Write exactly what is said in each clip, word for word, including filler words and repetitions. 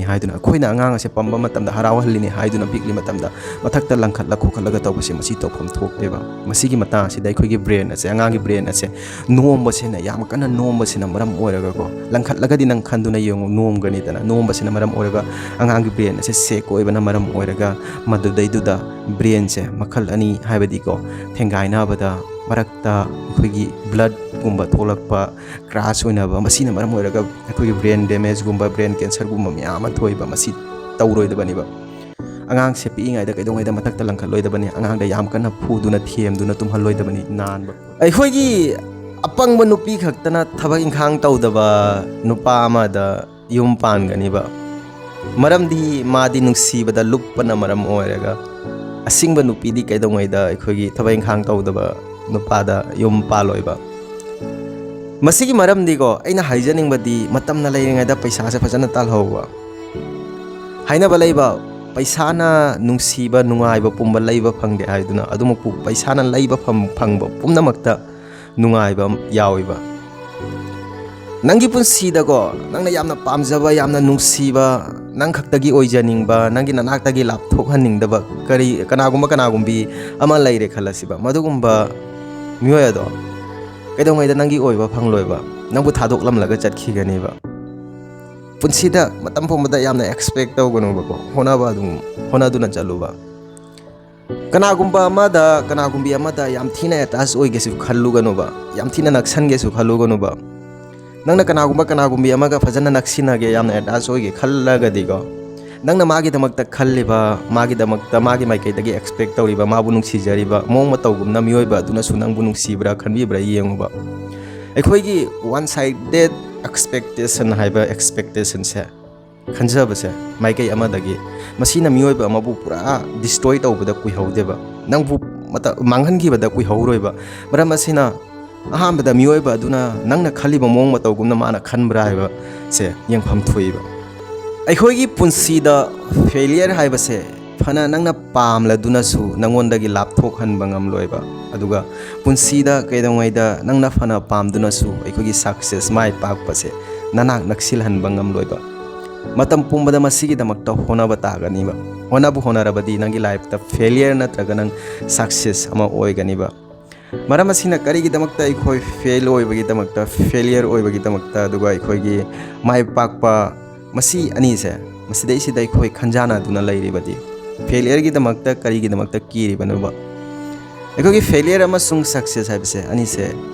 ꯍꯥꯏꯗꯨꯅ, ꯑꯩꯈꯣꯏꯅ ꯑꯉꯥꯡ ꯑꯁꯦ ꯄꯝꯕ ꯃꯇꯝꯗ, ꯍꯔꯥꯎꯍꯜꯂꯤꯅꯦ ꯍꯥꯏꯗꯨꯅ ꯄꯤꯛꯂꯤ ꯃꯇꯝꯗ ꯃꯊꯛꯇ ꯂꯪꯈꯠꯂ ꯈꯣꯀꯠꯂꯒ ꯇꯧꯕꯁꯦ, ꯃꯁꯤ ꯇꯧꯐꯝ ꯊꯣꯛꯇꯦꯕ꯫ ꯃꯁꯤꯒꯤ ꯃꯇꯥꯡ ꯑꯁꯤꯗ ꯑꯩꯈꯣꯏꯒꯤ brain ꯑꯁꯦ, ꯑꯉꯥꯡꯒꯤ brain ꯑꯁꯦ ꯅꯣꯝꯕꯁꯤꯅ, ꯌꯥꯝ ꯀꯟꯅ ꯅꯣꯝꯕꯁꯤꯅ ꯃꯔꯝ ꯑꯣꯏꯔꯒꯀꯣ, ꯂꯪꯈꯠꯂꯒꯗꯤ ꯅꯪ ꯈꯟꯗꯨꯅ ꯌꯦꯡꯉꯨ, ꯅꯣꯝꯒꯅꯤꯗꯅ, ꯅꯣꯝꯕꯁꯤꯅ ꯃꯔꯝ ꯑꯣꯏꯔꯒ ꯑꯉꯥꯡꯒꯤ brain ꯑꯁꯦ shake ꯑꯣꯏꯕꯅ ꯃꯔꯝ ꯑꯣꯏꯔꯒ ꯃꯗꯨꯗꯩꯗꯨꯗ brain ꯁꯦ ꯃꯈꯜ ꯑꯅꯤ, ꯍꯥꯏꯕꯗꯤꯀꯣ, ꯊꯦꯡꯒꯥꯏꯅꯕꯗ ꯃꯔꯛꯇ ꯑꯩꯈꯣꯏꯒꯤ blood ꯀꯨꯝꯕ ꯊꯣꯛꯂꯛꯄ, crash ꯑꯣꯏꯅꯕ, ꯃꯁꯤꯅ ꯃꯔꯝ ꯑꯣꯏꯔꯒ ꯑꯩꯈꯣꯏꯒꯤ brain damage ꯒꯨꯝꯕ, brain cancer ꯒꯨꯝꯕ ꯃꯌꯥꯝ ꯑꯃ ꯊꯣꯛꯏꯕ꯫ ꯃꯁꯤ ꯇꯧꯔꯣꯏꯗꯕꯅꯦꯕ꯫ ꯑꯉꯥꯡꯁꯦ ꯄꯤꯛꯏꯉꯩꯗ ꯀꯩꯗꯧꯉꯩꯗ ꯃꯊꯛꯇ ꯂꯪꯈꯠꯂꯣꯏꯗꯕꯅꯤ, ꯑꯉꯥꯡꯗ ꯌꯥꯝ ꯀꯟꯅ ꯐꯨꯗꯨꯅ ꯊꯦꯝꯗꯨꯅ ꯇꯨꯝꯍꯜꯂꯣꯏꯗꯕꯅꯤ꯫ ꯅꯥꯟꯕ, ꯑꯩꯈꯣꯏꯒꯤ ꯑꯄꯪꯕ ꯅꯨꯄꯤ ꯈꯛꯇꯅ ꯊꯕꯛ ꯏꯪꯈꯥꯡ ꯇꯧꯗꯕ ꯅꯨꯄꯥ ꯑꯃꯗ ꯌꯨꯝ ꯄꯥꯟꯒꯅꯤꯕ꯫ ꯃꯔꯝꯗꯤ ꯃꯥꯗꯤ ꯅꯨꯡꯁꯤꯕꯗ ꯂꯨꯞꯄꯅ ꯃꯔꯝ ꯑꯣꯏꯔꯒ, ꯑꯁꯤꯡꯕ ꯅꯨꯄꯤꯗꯤ ꯀꯩꯗꯧꯉꯩꯗ ꯑꯩꯈꯣꯏꯒꯤ ꯊꯕꯛ ꯏꯪꯈꯥꯡ ꯇꯧꯗꯕ ꯅꯨꯄꯥꯗ ꯌꯨꯝ ꯄꯥꯜꯂꯣꯏꯕ꯫ ꯃꯁꯤꯒꯤ ꯃꯔꯝꯗꯤꯀꯣ, ꯑꯩꯅ ꯍꯥꯏꯖꯅꯤꯡꯕꯗꯤ, ꯃꯇꯝꯅ ꯂꯩꯔꯤꯉꯩꯗ ꯄꯩꯁꯥꯁꯦ ꯐꯖꯅ ꯇꯥꯜꯍꯧꯕ, ꯍꯥꯏꯅꯕ ꯂꯩꯕ, "ꯄꯩꯁꯥꯅ ꯅꯨꯡꯁꯤꯕ, ꯅꯨꯡꯉꯥꯏꯕ ꯄꯨꯝꯕ ꯂꯩꯕ ꯐꯪꯗꯦ" ꯍꯥꯏꯗꯨꯅ꯫ ꯑꯗꯨꯃꯛꯄꯨ ꯄꯩꯁꯥꯅ ꯂꯩꯕ ꯐꯪ-, ꯐꯪꯕ ꯄꯨꯝꯅꯃꯛꯇ ꯅꯨꯡꯉꯥꯏꯕ ꯌꯥꯎꯏꯕ꯫ ꯅꯪꯒꯤ ꯄꯨꯟꯁꯤꯗꯀꯣ, ꯅꯪꯅ ꯌꯥꯝꯅ ꯄꯥꯝꯖꯕ, ꯌꯥꯝꯅ ꯅꯨꯡꯁꯤꯕ, ꯅꯪ ꯈꯛꯇꯒꯤ ꯑꯣꯏꯖꯅꯤꯡꯕ, ꯅꯪꯒꯤ ꯅꯅꯥꯛꯇꯒꯤ ꯂꯥꯞꯊꯣꯛꯍꯟꯅꯤꯡꯗꯕ ꯀꯔꯤ, ꯀꯅꯥꯒꯨꯝꯕ ꯀꯅꯥꯒꯨꯝꯕꯤ ꯑꯃ ꯂꯩꯔꯦ ꯈꯜꯂꯁꯤꯕ, ꯃꯗꯨꯒꯨꯝꯕ ꯃꯤꯑꯣꯏ ꯑꯗꯣ ꯀꯩꯗꯧꯉꯩꯗ ꯅꯪꯒꯤ ꯑꯣꯏꯕ ꯐꯪꯂꯣꯏꯕ, ꯅꯪꯕꯨ ꯊꯥꯗꯣꯛꯂꯝꯂꯒ ꯆꯠꯈꯤꯒꯅꯦꯕ꯫ ꯄꯨꯟꯁꯤꯗ ꯃꯇꯝ ꯄꯨꯝꯕꯗ ꯌꯥꯝꯅ expect ꯇꯧꯒꯅꯨꯕꯀꯣ, ꯍꯣꯠꯅꯕ ꯑꯗꯨꯝ ꯍꯣꯠꯅꯗꯨꯅ ꯆꯠꯂꯨꯕ꯫ ꯀꯅꯥꯒꯨꯝꯕ ꯑꯃꯗ, ꯀꯅꯥꯒꯨꯝꯕꯤ ꯑꯃꯗ ꯌꯥꯝ ꯊꯤꯅ attach ꯑꯣꯏꯒꯦꯁꯨ ꯈꯜꯂꯨꯒꯅꯨꯕ, ꯌꯥꯝ ꯊꯤꯅ ꯅꯛꯁꯟꯒꯦꯁꯨ ꯈꯜꯂꯨꯒꯅꯨꯕ꯫ ꯅꯪꯅ ꯀꯅꯥꯒꯨꯝꯕ, ꯀꯅꯥꯒꯨꯝꯕꯤ ꯑꯃꯒ ꯐꯖꯅ ꯅꯛꯁꯤꯟꯅꯒꯦ, ꯌꯥꯝꯅ attach ꯑꯣꯏꯒꯦ ꯈꯜꯂꯒꯗꯤꯀꯣ, ꯅꯪꯅ ꯃꯥꯒꯤꯗꯃꯛꯇ ꯈꯜꯂꯤꯕ, ꯃꯥꯒꯤꯗꯃꯛꯇ, ꯃꯥꯒꯤ ꯃꯥꯏꯀꯩꯗꯒꯤ expect ꯇꯧꯔꯤꯕ, ꯃꯥꯕꯨ ꯅꯨꯡꯁꯤꯖꯔꯤꯕ ꯃꯑꯣꯡ ꯃꯇꯧꯒꯨꯝꯅ ꯃꯤꯑꯣꯏꯕ ꯑꯗꯨꯅꯁꯨ ꯅꯪꯕꯨ ꯅꯨꯡꯁꯤꯕ꯭ꯔꯥ ꯈꯟꯕꯤꯕ꯭ꯔꯥ ꯌꯦꯡꯉꯨꯕ꯫ ꯑꯩꯈꯣꯏꯒꯤ one sided expectation ꯍꯥꯏꯕ expectationꯁꯦ, ꯈꯟꯖꯕꯁꯦ, ꯃꯥꯏꯀꯩ ꯑꯃꯗꯒꯤ, ꯃꯁꯤꯅ ꯃꯤꯑꯣꯏꯕ ꯑꯃꯕꯨ ꯄꯨꯔꯥ destroy ꯇꯧꯕꯗ ꯀꯨꯏꯍꯧꯗꯦꯕ, ꯅꯪꯕꯨ ꯃꯇ-, ꯃꯥꯡꯍꯟꯈꯤꯕꯗ ꯀꯨꯏꯍꯧꯔꯣꯏꯕ꯫ ꯃꯔꯝ ꯑꯁꯤꯅ, ꯑꯍꯥꯟꯕꯗ ꯃꯤꯑꯣꯏꯕ ꯑꯗꯨꯅ ꯅꯪꯅ ꯈꯜꯂꯤꯕ ꯃꯑꯣꯡ ꯃꯇꯧꯒꯨꯝꯅ ꯃꯥꯅ ꯈꯟꯕ꯭ꯔꯥ ꯍꯥꯏꯕꯁꯦ ꯌꯦꯡꯐꯝ ꯊꯣꯛꯏꯕ꯫ ꯑꯩꯈꯣꯏꯒꯤ ꯄꯨꯟꯁꯤꯗ failure ꯍꯥꯏꯕꯁꯦ, ꯐꯅ ꯅꯪꯅ ꯄꯥꯝꯂꯗꯨꯅꯁꯨ ꯅꯪꯉꯣꯟꯗꯒꯤ ꯂꯥꯞꯊꯣꯛꯍꯟꯕ ꯉꯝꯂꯣꯏꯕ, ꯑꯗꯨꯒ ꯄꯨꯟꯁꯤꯗ ꯀꯩꯗꯧꯉꯩꯗ ꯅꯪꯅ ꯐꯅ ꯄꯥꯝꯗꯨꯅꯁꯨ ꯑꯩꯈꯣꯏꯒꯤ success, ꯃꯥꯏ ꯄꯥꯛꯄꯁꯦ ꯅꯅꯥꯛ ꯅꯛꯁꯤꯜꯍꯟꯕ ꯉꯝꯂꯣꯏꯕ꯫ ꯃꯇꯝ ꯄꯨꯝꯕꯗ ꯃꯁꯤꯒꯤꯗꯃꯛꯇ ꯍꯣꯠꯅꯕ ꯇꯥꯒꯅꯤꯕ꯫ ꯍꯣꯠꯅꯕꯨ ꯍꯣꯠꯅꯔꯕꯗꯤ ꯅꯪꯒꯤ ꯂꯥꯏꯐꯇ ꯐꯦꯂꯤꯌꯔ ꯅꯠꯇ꯭ꯔꯒ ꯅꯪ ꯁꯛꯁꯦꯁ ꯑꯃ ꯑꯣꯏꯒꯅꯤꯕ꯫ ꯃꯔꯝ ꯑꯁꯤꯅ ꯀꯔꯤꯒꯤꯗꯃꯛꯇ ꯑꯩꯈꯣꯏ ꯐꯦꯜ ꯑꯣꯏꯕꯒꯤꯗꯃꯛꯇ, ꯐꯦꯂꯤꯌꯔ ꯑꯣꯏꯕꯒꯤꯗꯃꯛꯇ, ꯑꯗꯨꯒ ꯑꯩꯈꯣꯏꯒꯤ ꯃꯥꯏ ꯄꯥꯛꯄ, ꯃꯁꯤ ꯑꯅꯤꯁꯦ, ꯃꯁꯤꯗꯩꯁꯤꯗ ꯑꯩꯈꯣꯏ ꯈꯟꯖꯥꯟꯅꯗꯨꯅ ꯂꯩꯔꯤꯕꯗꯤ? ꯐꯦꯂꯤꯌꯔꯒꯤꯗꯃꯛꯇ ꯀꯔꯤꯒꯤꯗꯃꯛꯇ ꯀꯤꯔꯤꯕꯅꯣꯕ? ꯑꯩꯈꯣꯏꯒꯤ ꯐꯦꯂꯤꯌꯔ ꯑꯃꯁꯨꯡ ꯁꯛꯁꯦꯁ ꯍꯥꯏꯕꯁꯦ ꯑꯅꯤꯁꯦ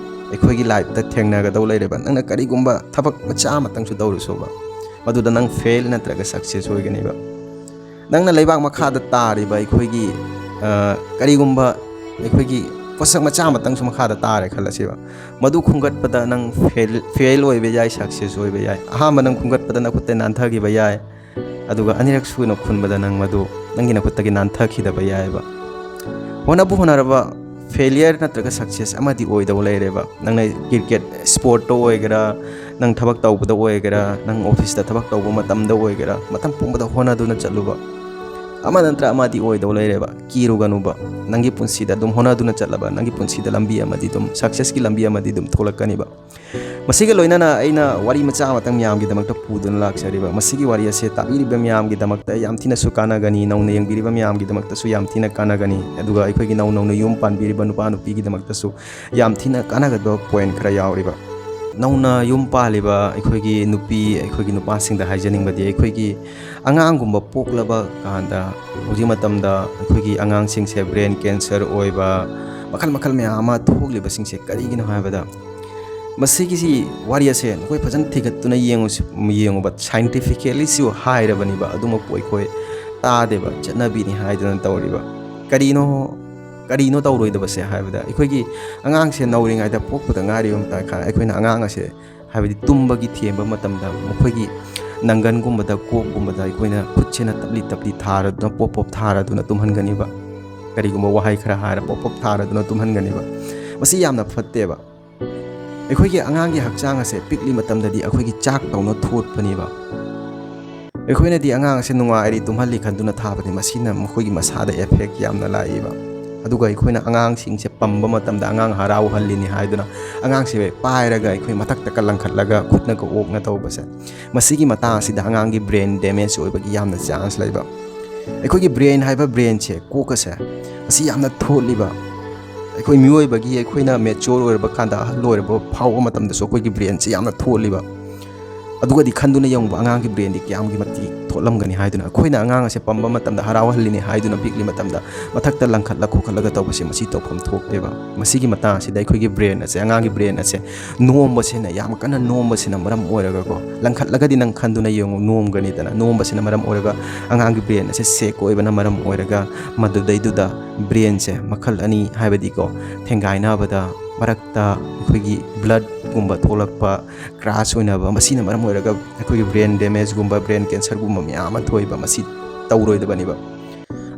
ꯑꯩꯈꯣꯏꯒꯤ ꯂꯥꯏꯐꯇ ꯊꯦꯡꯅꯒꯗꯧ ꯂꯩꯔꯦꯕ꯫ ꯅꯪꯅ ꯀꯔꯤꯒꯨꯝꯕ ꯊꯕꯛ ꯃꯆꯥ ꯑꯃꯇꯪꯁꯨ ꯇꯧꯔꯨꯁꯣꯕ, ꯃꯗꯨꯗ ꯅꯪ ꯐꯦꯜ ꯅꯠꯇ꯭ꯔꯒ ꯁꯛꯁꯦꯁ ꯑꯣꯏꯒꯅꯦꯕ꯫ ꯅꯪꯅ ꯂꯩꯕꯥꯛ ꯃꯈꯥꯗ ꯇꯥꯔꯤꯕ ꯑꯩꯈꯣꯏꯒꯤ, ꯑ, ꯀꯔꯤꯒꯨꯝꯕ ꯑꯩꯈꯣꯏꯒꯤ ꯄꯣꯠꯁꯛ ꯃꯆꯥ ꯑꯃꯇꯪꯁꯨ ꯃꯈꯥꯗ ꯇꯥꯔꯦ ꯈꯜꯂꯁꯦꯕ, ꯃꯗꯨ ꯈꯨꯝꯒꯠꯄꯗ ꯅꯪ ꯐꯦꯜ, ꯐꯦꯜ ꯑꯣꯏꯕ ꯌꯥꯏ, ꯁꯛꯁꯦꯁ ꯑꯣꯏꯕ ꯌꯥꯏ꯫ ꯑꯍꯥꯟꯕ ꯅꯪ ꯈꯨꯝꯒꯠꯄꯗ ꯅꯈꯨꯠꯇ ꯅꯥꯟꯊꯈꯤꯕ ꯌꯥꯏ, ꯑꯗꯨꯒ ꯑꯅꯤꯔꯛ ꯁꯨꯅ ꯈꯨꯟꯕꯗ ꯅꯪ ꯃꯗꯨ ꯅꯪꯒꯤ ꯅꯈꯨꯠꯇꯒꯤ ꯅꯥꯟꯊꯈꯤꯗꯕ ꯌꯥꯏꯑꯕ꯫ ꯍꯣꯠꯅꯕꯨ ꯍꯣꯠꯅꯔꯕ, ꯐꯦꯂꯤꯌꯔ ꯅꯠꯇ꯭ꯔꯒ ꯁꯛꯁꯦꯁ ꯑꯃꯗꯤ ꯑꯣꯏꯗꯧ ꯂꯩꯔꯦꯕ꯫ ꯅꯪꯅ ꯀ꯭ꯔꯤꯀꯦꯠ ꯁ꯭ꯄꯣꯔꯠꯇ ꯑꯣꯏꯒꯦꯔꯥ, ꯅꯪ ꯊꯕꯛ ꯇꯧꯕꯗ ꯑꯣꯏꯒꯦꯔꯥ, ꯅꯪ ꯑꯣꯐꯤꯁꯇ ꯊꯕꯛ ꯇꯧꯕ ꯃꯇꯝꯗ ꯑꯣꯏꯒꯦꯔꯥ, ꯃꯇꯝ ꯄꯨꯝꯕꯗ ꯍꯣꯠꯅꯗꯨꯅ ꯆꯠꯂꯨꯕ꯫ ꯑꯃ ꯅꯠꯇ꯭ꯔ ꯑꯃꯗꯤ ꯑꯣꯏꯗꯧ ꯂꯩꯔꯦꯕ꯫ ꯀꯤꯔꯨꯒꯅꯨꯕ꯫ ꯅꯪꯒꯤ ꯄꯨꯟꯁꯤꯗ ꯑꯗꯨꯝ ꯍꯣꯠꯅꯗꯨꯅ ꯆꯠꯂꯕ, ꯅꯪꯒꯤ ꯄꯨꯟꯁꯤꯗ ꯂꯝꯕꯤ ꯑꯃꯗꯤ ꯑꯗꯨꯝ, ꯁꯛꯁꯦꯁꯀꯤ ꯂꯝꯕꯤ ꯑꯃꯗꯤ ꯑꯗꯨꯝ ꯊꯣꯛꯂꯛꯀꯅꯤꯕ꯫ ꯃꯁꯤꯒ ꯂꯣꯏꯅꯅ ꯑꯩꯅ ꯋꯥꯔꯤ ꯃꯆꯥ ꯑꯃꯇꯪ ꯃꯌꯥꯝꯒꯤꯗꯃꯛꯇ ꯄꯨꯗꯨꯅ ꯂꯥꯛꯆꯔꯤꯕ꯫ ꯃꯁꯤꯒꯤ ꯋꯥꯔꯤ ꯑꯁꯦ ꯇꯥꯕꯤꯔꯤꯕ ꯃꯌꯥꯝꯒꯤꯗꯃꯛꯇ ꯌꯥꯝ ꯊꯤꯅꯁꯨ ꯀꯥꯟꯅꯒꯅꯤ, ꯅꯧꯅ ꯌꯦꯡꯕꯤꯔꯤꯕ ꯃꯌꯥꯝꯒꯤꯗꯃꯛꯇꯁꯨ ꯌꯥꯝ ꯊꯤꯅ ꯀꯥꯟꯅꯒꯅꯤ, ꯑꯗꯨꯒ ꯑꯩꯈꯣꯏꯒꯤ ꯅꯧ ꯅꯧꯅ ꯌꯨꯝ ꯄꯥꯟꯕꯤꯔꯤꯕ ꯅꯨꯄꯥ ꯅꯨꯄꯤꯒꯤꯗꯃꯛꯇꯁꯨ ꯌꯥꯝ ꯊꯤꯅ ꯀꯥꯟꯅꯒꯗꯕ ꯄꯣꯏꯟ ꯈꯔ ꯌꯥꯎꯔꯤꯕ꯫ ꯅꯧꯅ ꯌꯨꯝ ꯄꯥꯜꯂꯤꯕ ꯑꯩꯈꯣꯏꯒꯤ ꯅꯨꯄꯤ, ꯑꯩꯈꯣꯏꯒꯤ ꯅꯨꯄꯥꯁꯤꯡꯗ ꯍꯥꯏꯖꯅꯤꯡꯕꯗꯤ, ꯑꯩꯈꯣꯏꯒꯤ ꯑꯉꯥꯡꯒꯨꯝꯕ ꯄꯣꯛꯂꯕ ꯀꯥꯟꯗ, ꯍꯧꯖꯤꯛ ꯃꯇꯝꯗ ꯑꯩꯈꯣꯏꯒꯤ ꯑꯉꯥꯡꯁꯤꯡꯁꯦ ꯕ꯭ꯔꯦꯟ ꯀꯦꯟꯁꯔ ꯑꯣꯏꯕ, ꯃꯈꯜ ꯃꯈꯜ ꯃꯌꯥꯝ ꯑꯃ ꯊꯣꯛꯂꯤꯕꯁꯤꯡꯁꯦ ꯀꯔꯤꯒꯤꯅꯣ ꯍꯥꯏꯕꯗ, ꯃꯁꯤꯒꯤꯁꯤ ꯋꯥꯔꯤ ꯑꯁꯦ ꯅꯈꯣꯏ ꯐꯖꯅ ꯊꯤꯒꯠꯇꯨꯅ ꯌꯦꯡꯉꯨꯁꯤ, ꯌꯦꯡꯉꯨꯕ, ꯁꯥꯏꯟꯇꯤꯐꯤꯀꯦꯜꯂꯤꯁꯨ ꯍꯥꯏꯔꯕꯅꯤꯕ, ꯑꯗꯨꯃꯛꯄꯨ ꯑꯩꯈꯣꯏ ꯇꯥꯗꯦꯕ, ꯆꯠꯅꯕꯤꯅꯤ ꯍꯥꯏꯗꯨꯅ ꯇꯧꯔꯤꯕ꯫ ꯀꯔꯤꯅꯣ, ꯀꯔꯤꯅꯣ ꯇꯧꯔꯣꯏꯗꯕꯁꯦ ꯍꯥꯏꯕꯗ, ꯑꯩꯈꯣꯏꯒꯤ ꯑꯉꯥꯡꯁꯦ ꯅꯧꯔꯤꯉꯩꯗ, ꯄꯣꯛꯄꯗ ꯉꯥꯏꯔꯤꯕ ꯃꯇꯝ ꯈꯔ, ꯑꯩꯈꯣꯏꯅ ꯑꯉꯥꯡ ꯑꯁꯦ, ꯍꯥꯏꯕꯗꯤ ꯇꯨꯝꯕꯒꯤ ꯊꯦꯝꯕ ꯃꯇꯝꯗ, ꯃꯈꯣꯏꯒꯤ ꯅꯪꯒꯟꯒꯨꯝꯕꯗ, ꯀꯣꯛꯀꯨꯝꯕꯗ ꯑꯩꯈꯣꯏꯅ ꯈꯨꯠꯁꯤꯅ ꯇꯞꯂꯤ ꯇꯞꯂꯤ ꯊꯥꯔꯗꯨꯅ, ꯄꯣꯞ ꯄꯣꯞ ꯊꯥꯔꯗꯨꯅ ꯇꯨꯝꯍꯟꯒꯅꯤꯕ꯫ ꯀꯔꯤꯒꯨꯝꯕ ꯋꯥꯍꯩ ꯈꯔ ꯍꯥꯏꯔ ꯄꯣꯞ ꯄꯣꯞ ꯊꯥꯔꯗꯨꯅ ꯇꯨꯝꯍꯟꯒꯅꯤꯕ꯫ ꯃꯁꯤ ꯌꯥꯝꯅ ꯐꯠꯇꯦꯕ꯫ ꯑꯩꯈꯣꯏꯒꯤ ꯑꯉꯥꯡꯒꯤ ꯍꯛꯆꯥꯡ ꯑꯁꯦ ꯄꯤꯛꯂꯤ ꯃꯇꯝꯗꯗꯤ ꯑꯩꯈꯣꯏꯒꯤ ꯆꯥꯛ ꯇꯧꯅ ꯊꯣꯠꯄꯅꯦꯕ꯫ ꯑꯩꯈꯣꯏꯅꯗꯤ ꯑꯉꯥꯡ ꯑꯁꯦ ꯅꯨꯡꯉꯥꯏꯔꯤ, ꯇꯨꯝꯍꯜꯂꯤ ꯈꯟꯗꯨꯅ ꯊꯥꯕꯅꯤ, ꯃꯁꯤꯅ ꯃꯈꯣꯏꯒꯤ ꯃꯁꯥꯗ ꯑꯦꯐꯦꯛ ꯌꯥꯝꯅ ꯂꯥꯛꯏꯕ꯫ ꯑꯗꯨꯒ ꯑꯩꯈꯣꯏꯅ ꯑꯉꯥꯡꯁꯤꯡꯁꯦ ꯄꯝꯕ ꯃꯇꯝꯗ ꯑꯉꯥꯡ ꯍꯔꯥꯎꯍꯜꯂꯤꯅꯤ ꯍꯥꯏꯗꯨꯅ ꯑꯉꯥꯡꯁꯦ ꯄꯥꯏꯔꯒ ꯑꯩꯈꯣꯏ ꯃꯊꯛꯇꯒ ꯂꯪꯈꯠꯂꯒ ꯈꯨꯠꯅꯒ ꯑꯣꯛꯅ ꯇꯧꯕꯁꯦ, ꯃꯁꯤꯒꯤ ꯃꯇꯥꯡ ꯑꯁꯤꯗ ꯑꯉꯥꯡꯒꯤ brain damage ꯑꯣꯏꯕꯒꯤ ꯌꯥꯝꯅ chance ꯂꯩꯕ꯫ ꯑꯩꯈꯣꯏꯒꯤ brain ꯍꯥꯏꯕ brainꯁꯦ, ꯀꯣꯛ ꯑꯁꯦ, ꯑꯁꯤ ꯌꯥꯝꯅ ꯊꯣꯠꯂꯤꯕ, ꯑꯩꯈꯣꯏ ꯃꯤꯑꯣꯏꯕꯒꯤ, ꯑꯩꯈꯣꯏꯅ mature ꯑꯣꯏꯔꯕ ꯀꯥꯟꯗ, ꯑꯍꯜ ꯑꯣꯏꯔꯕ ꯐꯥꯎꯕ ꯃꯇꯝꯗꯁꯨ ꯑꯩꯈꯣꯏꯒꯤ brainꯁꯦ ꯌꯥꯝꯅ ꯊꯣꯠꯂꯤꯕ꯫ ꯑꯗꯨꯒꯗꯤ ꯈꯟꯗꯨꯅ ꯌꯦꯡꯉꯨꯕ, ꯑꯉꯥꯡꯒꯤ brainꯗꯤ ꯀꯌꯥꯝꯒꯤ ꯃꯇꯤꯛ ꯊꯣꯠꯂꯝꯒꯅꯤ ꯍꯥꯏꯗꯨꯅ꯫ ꯑꯩꯈꯣꯏꯅ ꯑꯉꯥꯡ ꯑꯁꯦ ꯄꯝꯕ ꯃꯇꯝꯗ, ꯍꯔꯥꯎꯍꯜꯂꯤꯅꯤ ꯍꯥꯏꯗꯨꯅ, ꯄꯤꯛꯂꯤ ꯃꯇꯝꯗ ꯃꯊꯛꯇ ꯂꯪꯈꯠꯂ ꯈꯣꯀꯠꯂꯒ ꯇꯧꯕꯁꯦ, ꯃꯁꯤ ꯇꯧꯐꯝ ꯊꯣꯛꯇꯦꯕ꯫ ꯃꯁꯤꯒꯤ ꯃꯇꯥꯡ ꯑꯁꯤꯗ ꯑꯩꯈꯣꯏꯒꯤ brain ꯑꯁꯦ, ꯑꯉꯥꯡꯒꯤ brain ꯑꯁꯦ ꯅꯣꯝꯕꯁꯤꯅ, ꯌꯥꯝ ꯀꯟꯅ ꯅꯣꯝꯕꯁꯤꯅ ꯃꯔꯝ ꯑꯣꯏꯔꯒꯀꯣ, ꯂꯪꯈꯠꯂꯒꯗꯤ ꯅꯪ ꯈꯟꯗꯨꯅ ꯌꯦꯡꯉꯨ, ꯅꯣꯝꯒꯅꯤꯗꯅ, ꯅꯣꯝꯕꯁꯤꯅ ꯃꯔꯝ ꯑꯣꯏꯔꯒ ꯑꯉꯥꯡꯒꯤ brain ꯑꯁꯦ shake ꯑꯣꯏꯕꯅ ꯃꯔꯝ ꯑꯣꯏꯔꯒ ꯃꯗꯨꯗꯩꯗꯨꯗ brainꯁꯦ ꯃꯈꯜ ꯑꯅꯤ, ꯍꯥꯏꯕꯗꯤꯀꯣ, ꯊꯦꯡꯒꯥꯏꯅꯕꯗ ꯃꯔꯛꯇ ꯑꯩꯈꯣꯏꯒꯤ bloodꯀꯨꯝꯕ ꯊꯣꯛꯂꯛꯄ, crash ꯑꯣꯏꯅꯕ, ꯃꯁꯤꯅ ꯃꯔꯝ ꯑꯣꯏꯔꯒ ꯑꯩꯈꯣꯏꯒꯤ brain damageꯒꯨꯝꯕ, brain cancerꯒꯨꯝꯕ ꯃꯌꯥꯝ ꯑꯃ ꯊꯣꯛꯏꯕ꯫ ꯃꯁꯤ ꯇꯧꯔꯣꯏꯗꯕꯅꯤꯕ꯫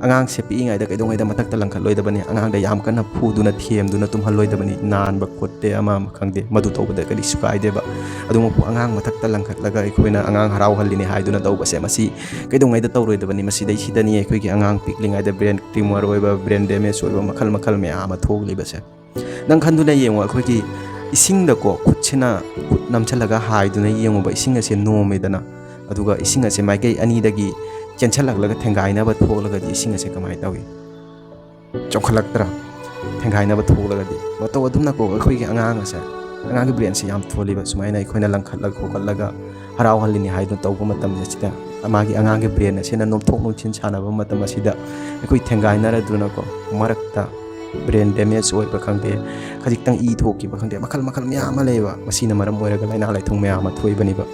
ꯑꯉꯥꯡꯁꯦ ꯄꯤꯛꯏꯉꯩꯗ ꯀꯩꯗꯧꯉꯩꯗ ꯃꯊꯛꯇ ꯂꯪꯈꯠꯂꯣꯏꯗꯕꯅꯤ, ꯑꯉꯥꯡꯗ ꯌꯥꯝ ꯀꯟꯅ ꯐꯨꯗꯨꯅ ꯊꯦꯝꯗꯨꯅ ꯇꯨꯝꯍꯜꯂꯣꯏꯗꯕꯅꯤ꯫ ꯅꯥꯟꯕ ꯈꯣꯠꯇꯦ, ꯑꯃ ꯑꯃ ꯈꯪꯗꯦ, ꯃꯗꯨ ꯇꯧꯕꯗ ꯀꯔꯤꯁꯨ ꯀꯥꯏꯗꯦꯕ꯫ ꯑꯗꯨꯃꯛꯄꯨ ꯑꯉꯥꯡ ꯃꯊꯛꯇ ꯂꯪꯈꯠꯂꯒ ꯑꯩꯈꯣꯏꯅ ꯑꯉꯥꯡ ꯍꯔꯥꯎꯍꯜꯂꯤꯅꯤ ꯍꯥꯏꯗꯨꯅ ꯇꯧꯕꯁꯦ, ꯃꯁꯤ ꯀꯩꯗꯧꯉꯩꯗ ꯇꯧꯔꯣꯏꯗꯕꯅꯤ꯫ ꯃꯁꯤꯗꯩꯁꯤꯗꯅꯤ ꯑꯩꯈꯣꯏꯒꯤ ꯑꯉꯥꯡ ꯄꯤꯛꯂꯤꯉꯩꯗ brain tumor ꯑꯣꯏꯕ, brain damage ꯑꯣꯏꯕ ꯃꯈꯜ ꯃꯈꯜ ꯃꯌꯥꯝ ꯑꯃ ꯊꯣꯛꯂꯤꯕꯁꯦ꯫ ꯅꯪ ꯈꯟꯗꯨꯅ ꯌꯦꯡꯉꯣ, ꯑꯩꯈꯣꯏꯒꯤ ꯏꯁꯤꯡꯗꯀꯣ ꯈꯨꯠꯁꯤꯅ, ꯈꯨꯠ ꯅꯝꯁꯤꯜꯂꯒ ꯍꯥꯏꯗꯨꯅ ꯌꯦꯡꯉꯨꯕ, ꯏꯁꯤꯡ ꯑꯁꯦ ꯅꯣꯝꯃꯦꯗꯅ, ꯑꯗꯨꯒ ꯏꯁꯤꯡ ꯑꯁꯦ ꯃꯥꯏꯀꯩ ꯑꯅꯤꯗꯒꯤ ꯆꯦꯟꯁꯤꯜꯂꯛꯂꯒ ꯊꯦꯡꯒꯥꯏꯅꯕ ꯊꯣꯛꯂꯒꯗꯤ ꯏꯁꯤꯡ ꯑꯁꯦ ꯀꯃꯥꯏꯅ ꯇꯧꯏ? ꯆꯣꯡꯈꯠꯂꯛꯇ꯭ꯔꯥ? ꯊꯦꯡꯒꯥꯏꯅꯕ ꯊꯣꯛꯂꯒꯗꯤ꯫ ꯃꯇꯧ ꯑꯗꯨꯝꯅꯀꯣ, ꯑꯩꯈꯣꯏꯒꯤ ꯑꯉꯥꯡ ꯑꯁꯦ, ꯑꯉꯥꯡꯒꯤ brainꯁꯦ ꯌꯥꯝ ꯊꯣꯜꯂꯤꯕ꯫ ꯁꯨꯃꯥꯏꯅ ꯑꯩꯈꯣꯏꯅ ꯂꯪꯈꯠꯂꯒ ꯈꯣꯀꯠꯂꯒ ꯍꯔꯥꯎꯍꯜꯂꯤꯅꯤ ꯍꯥꯏꯗꯨꯅ ꯇꯧꯕ ꯃꯇꯝꯁꯤꯗ, ꯃꯥꯒꯤ, ꯑꯉꯥꯡꯒꯤ brain ꯑꯁꯤꯅ ꯅꯣꯝꯊꯣꯛ ꯅꯣꯝꯁꯤꯟ ꯁꯥꯟꯅꯕ ꯃꯇꯝ ꯑꯁꯤꯗ ꯑꯩꯈꯣꯏ ꯊꯦꯡꯒꯥꯏꯅꯔꯗꯨꯅꯀꯣ, ꯃꯔꯛꯇ brain damage ꯑꯣꯏꯕ ꯈꯪꯗꯦ, ꯈꯖꯤꯛꯇꯪ ꯏ ꯊꯣꯛꯈꯤꯕ ꯈꯪꯗꯦ, ꯃꯈꯜ ꯃꯈꯜ ꯃꯌꯥꯝ ꯑꯃ ꯂꯩꯌꯦꯕ꯫ ꯃꯁꯤꯅ ꯃꯔꯝ ꯑꯣꯏꯔꯒ ꯂꯥꯏꯅꯥ ꯂꯥꯏꯊꯨꯡ ꯃꯌꯥꯝ ꯑꯃ ꯊꯣꯛꯏꯕꯅꯦꯕ꯫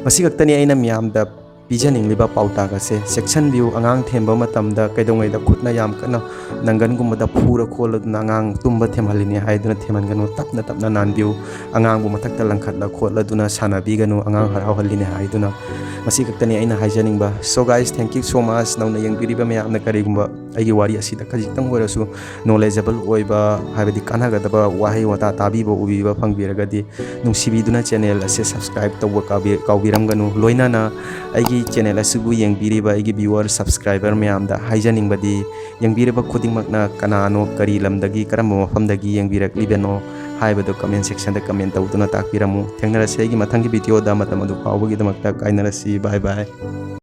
ꯃꯁꯤ ꯈꯛꯇꯅꯤ ꯑꯩꯅ ꯃꯌꯥꯝꯗ ꯄꯤꯖꯅꯤꯡꯂꯤꯕ ꯄꯥꯎꯇꯥꯛ ꯑꯁꯦ꯫ ꯆꯦꯛꯁꯤꯟꯕꯤꯌꯨ, ꯑꯉꯥꯡ ꯊꯦꯝꯕ ꯃꯇꯝꯗ ꯀꯩꯗꯧꯉꯩꯗ ꯈꯨꯠꯅ ꯌꯥꯝ ꯀꯟꯅ ꯅꯪꯒꯟꯒꯨꯝꯕꯗ ꯐꯨꯔ ꯈꯣꯠꯂꯗꯨꯅ ꯑꯉꯥꯡ ꯇꯨꯝꯕ ꯊꯦꯝꯍꯜꯂꯤꯅꯦ ꯍꯥꯏꯗꯨꯅ ꯊꯦꯝꯍꯟꯒꯅꯨ꯫ ꯇꯞꯅ ꯇꯞꯅ ꯅꯥꯟꯕꯤꯌꯨ꯫ ꯑꯉꯥꯡꯕꯨ ꯃꯊꯛꯇ ꯂꯪꯈꯠꯂ ꯈꯣꯠꯂꯗꯨꯅ ꯁꯥꯟꯅꯕꯤꯒꯅꯨ, ꯑꯉꯥꯡ ꯍꯔꯥꯎꯍꯜꯂꯤꯅꯦ ꯍꯥꯏꯗꯨꯅ꯫ ꯃꯁꯤ ꯈꯛꯇꯅꯤ ꯑꯩꯅ ꯍꯥꯏꯖꯅꯤꯡꯕ꯫ So guys, thank you so much꯫ ꯅꯧꯅ ꯌꯦꯡꯕꯤꯔꯤꯕ ꯃꯌꯥꯝꯅ ꯀꯔꯤꯒꯨꯝꯕ ꯑꯩꯒꯤ ꯋꯥꯔꯤ ꯑꯁꯤꯗ ꯈꯖꯤꯛꯇꯪ ꯑꯣꯏꯔꯁꯨ knowledgeable ꯑꯣꯏꯕ, ꯍꯥꯏꯕꯗꯤ ꯀꯥꯟꯅꯒꯗꯕ ꯋꯥꯍꯩ ꯋꯥꯇꯥ ꯇꯥꯕꯤꯕ, ꯎꯕꯤꯕ ꯐꯪꯕꯤꯔꯒꯗꯤ, ꯅꯨꯡꯁꯤꯕꯤꯗꯨꯅ channel ꯑꯁꯦ subscribe ꯇꯧꯕ ꯀꯥꯎꯕꯤ-, ꯀꯥꯎꯕꯤꯔꯝꯒꯅꯨ꯫ ꯂꯣꯏꯅꯅ ꯑꯩꯒꯤ ꯑꯩꯒꯤ ꯆꯦꯅꯦꯜ ꯑꯁꯤꯕꯨ ꯌꯦꯡꯕꯤꯔꯤꯕ ꯑꯩꯒꯤ ꯚ꯭ꯌꯨꯋꯔ, ꯁꯕꯁꯀ꯭ꯔꯥꯏꯕꯔ ꯃꯌꯥꯝꯗ ꯍꯥꯏꯖꯅꯤꯡꯕꯗꯤ, ꯌꯦꯡꯕꯤꯔꯤꯕ ꯈꯨꯗꯤꯡꯃꯛꯅ ꯀꯅꯥꯅꯣ, ꯀꯔꯤ ꯂꯝꯗꯒꯤ, ꯀꯔꯝꯕ ꯃꯐꯝꯗꯒꯤ ꯌꯦꯡꯕꯤꯔꯛꯂꯤꯕꯅꯣ ꯍꯥꯏꯕꯗꯨ ꯀꯃꯦꯟ ꯁꯦꯛꯁꯟꯗ ꯀꯃꯦꯟ ꯇꯧꯗꯨꯅ ꯇꯥꯛꯄꯤꯔꯝꯃꯨ꯫ ꯊꯦꯡꯅꯔꯁꯤ ꯑꯩꯒꯤ ꯃꯊꯪꯒꯤ ꯚꯤꯗꯤꯑꯣꯗ꯫ ꯃꯇꯝ ꯑꯗꯨ ꯐꯥꯎꯕꯒꯤꯗꯃꯛꯇ ꯀꯥꯏꯅꯔꯁꯤ꯫ ꯕꯥꯏ ꯕꯥꯏ꯫